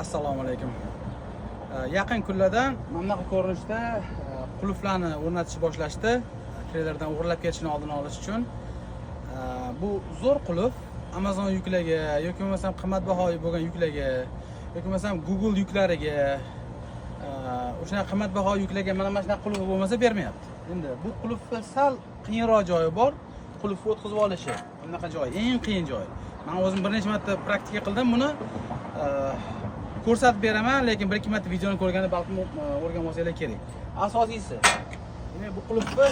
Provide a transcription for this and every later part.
Assalomu alaykum. Yaqin kunlardan mana bunaqa ko'rinishda qulflarni o'rnatishni boshlashdi. Treylerdan o'g'irlab ketishini oldini olish uchun. Bu zo'r qulf Amazon yuklariga yoki bo'lmasam qimmatbaho bo'lgan yuklarga yoki bo'lmasam Google yuklariga, o'shanaqa qimmatbaho yuklarga mana shunaqa qulf bo'lmasa bermayapti. Endi bu qulfni sal qiyinroq joyi bor. Qulfni o'tkazib olishi. Bunaqa joyi eng qiyin joyi. Men o'zim bir necha marta praktika qildim buni. Ko'rsatib beraman, lekin bir ikki marta videoni ko'rganda balkim o'rganib olsanglar kerak. Asosiysi, demak, bu qulfni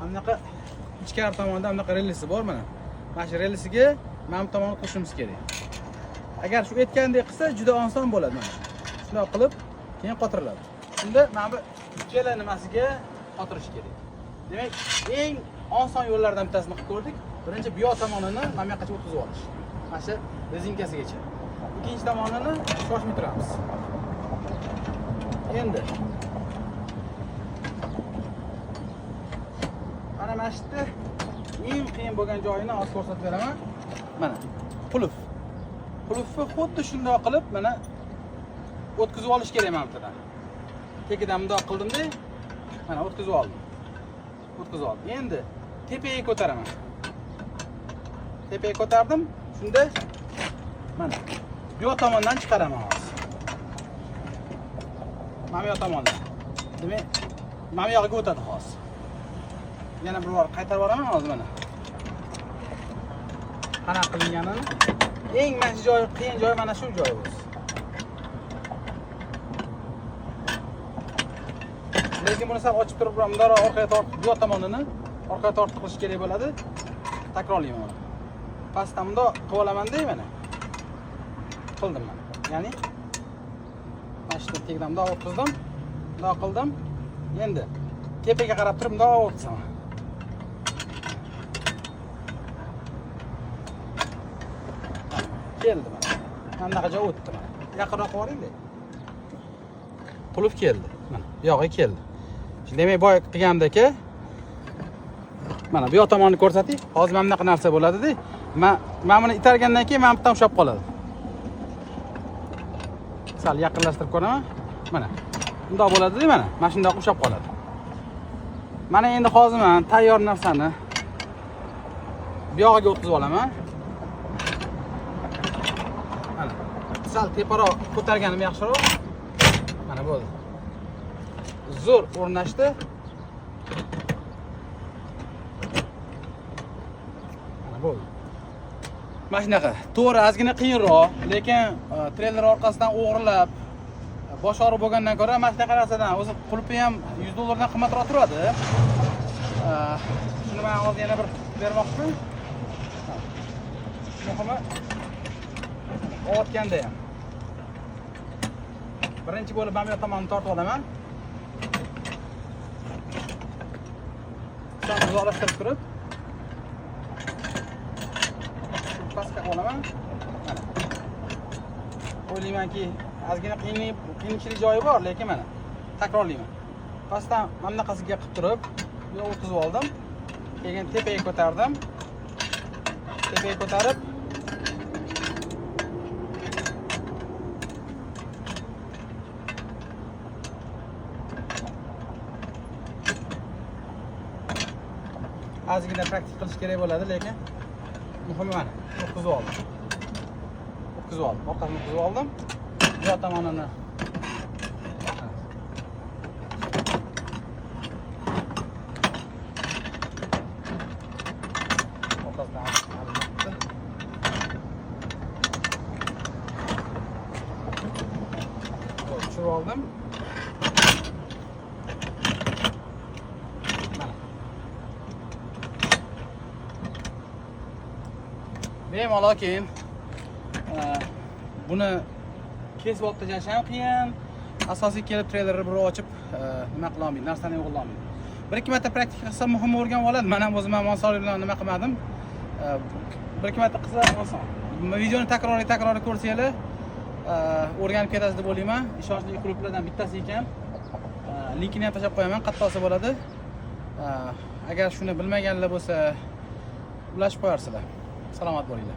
bunaqa ichkari tomonda bunaqa relisi bor mana. Mana shu relisiga mana bu tomonni qo'shishimiz kerak. Agar shu aytgandek qilsa juda oson bo'ladi mana. Shunday qilib keyin qotiriladi. Shunda mana bu ikkala nimasiga qotirish kerak. Demak, eng oson yo'llardan bittasini qilib ko'rdik. Birinchi bu yoq tomonini mana bu yoqqacha o'tkazib olish. Mana shu rezinkasigacha. Ikkinchi tomonini shoshmay turamiz. Endi mana shu yerda eng qiyin bo'lgan joyini hozir ko'rsatib beraman. Mana qulf. Qulfni xuddi shundoq qilib mana o'tkazib olish kerak mana bu yerdan. Tekidan bundoq qildimda, mana o'tkazib oldim. O'tkazib oldim. Endi tepaga ko'taraman. Tepaga ko'tardim. Shunda mana bu yoq tomondan chiqaraman hozir. Mana bu yoq tomondan. Demak, mana bu yog'iga o'tadi hozir. Yana bir bor qaytarib yuboraman hozir mana. Qanaqa qilinganini. Eng mana shu joyi qiyin joyi mana shu joyi o'zi. Lekin buni sal ochib turib, bundoq orqaga tortib, bu yoq tomonini orqaga tortib qilish kerak bo'ladi. Takrorlayman mana. Pastdan bundoq qilib olamanda mana. Qildim mana. Ya'ni mana shu tagidan bundoq o'tkazdim. Bundoq qildim. Endi tepaga qarab turib bundoq o'tkazaman. Keldi mana. Mana bunaqa joy o'tdi mana. Yaqinroq boringda. Qulf keldi. Mana bu yog'iga keldi. Şimdi demak, boya qilgandek, mana bu yoq tomonni ko'rsating. Hozir mana bunaqa narsa bo'ladi-da. Men buni itargandan keyin mana bu yerdan ushlab qoladi. Sal yaqinlashtirib ko'raman. Mana. Bundoq bo'ladi-da mana. Mana shundoq ushlab qoladi. Mana endi hozir men tayyor narsani bu yog'iga o'tkazib olaman. Mana. Sal teparoq ko'targanim yaxshiroq. Mana bo'ldi. Zo'r o'rnashdi. Mana bo'ldi. Mana shunaqa. To'g'ri, ozgina qiyinroq, lekin treyler orqasidan o'g'irlab bosh og'riq bo'lgandan ko'ra mana shunaqa narsadan o'zi qulfi ham $100 dan qimmatroq turadi. Shuni men hozir yana bir bermoqchiman. Muhimi olayotganda ham birinchi bo'lib mana bu yoq tomonni tortib olaman. Sal uzoqlashtirib turib pastga olaman. Mana. O'ylaymanki, ozgina qiyinchilik joyi bor, lekin mana takrorlayman. Pastdan mana bunaqasiga qilib turib, bu yoqqa o'tkazib oldim. Keyin tepaga ko'tardim. Tepaga ko'tarib ozgina praktik qilish kerak bo'ladi, lekin muhimi mana o'tkazib oldim. O'tkazib oldim, orqasini o'tkazib oldim. Bu yoq tomonini orqasidan tushirib oldim. Mana. Bemalol keyin buni kesib olib tashlash ham qiyin. Asosiy kelib treylerni bir ochib nima qila olmaydi, narsani yo'g'ila olmaydi. Bir ikki marta praktika qilsa muhimi o'rganib oladi. Men ham o'zim ham osonlik bilan nima qilmadim. Bir ikki marta qilsa oson. Videoni takroriy ko'rsanglar, o'rganib ketasiz deb o'ylayman. Ishonchli qulflardan bittasi ekan. Linkini ham tashlab qo'yaman, qayerda olsa bo'ladi. Agar shuni bilmaganlar bo'lsa, ulashib qo'yarsizlar. Salomat bo'linglar.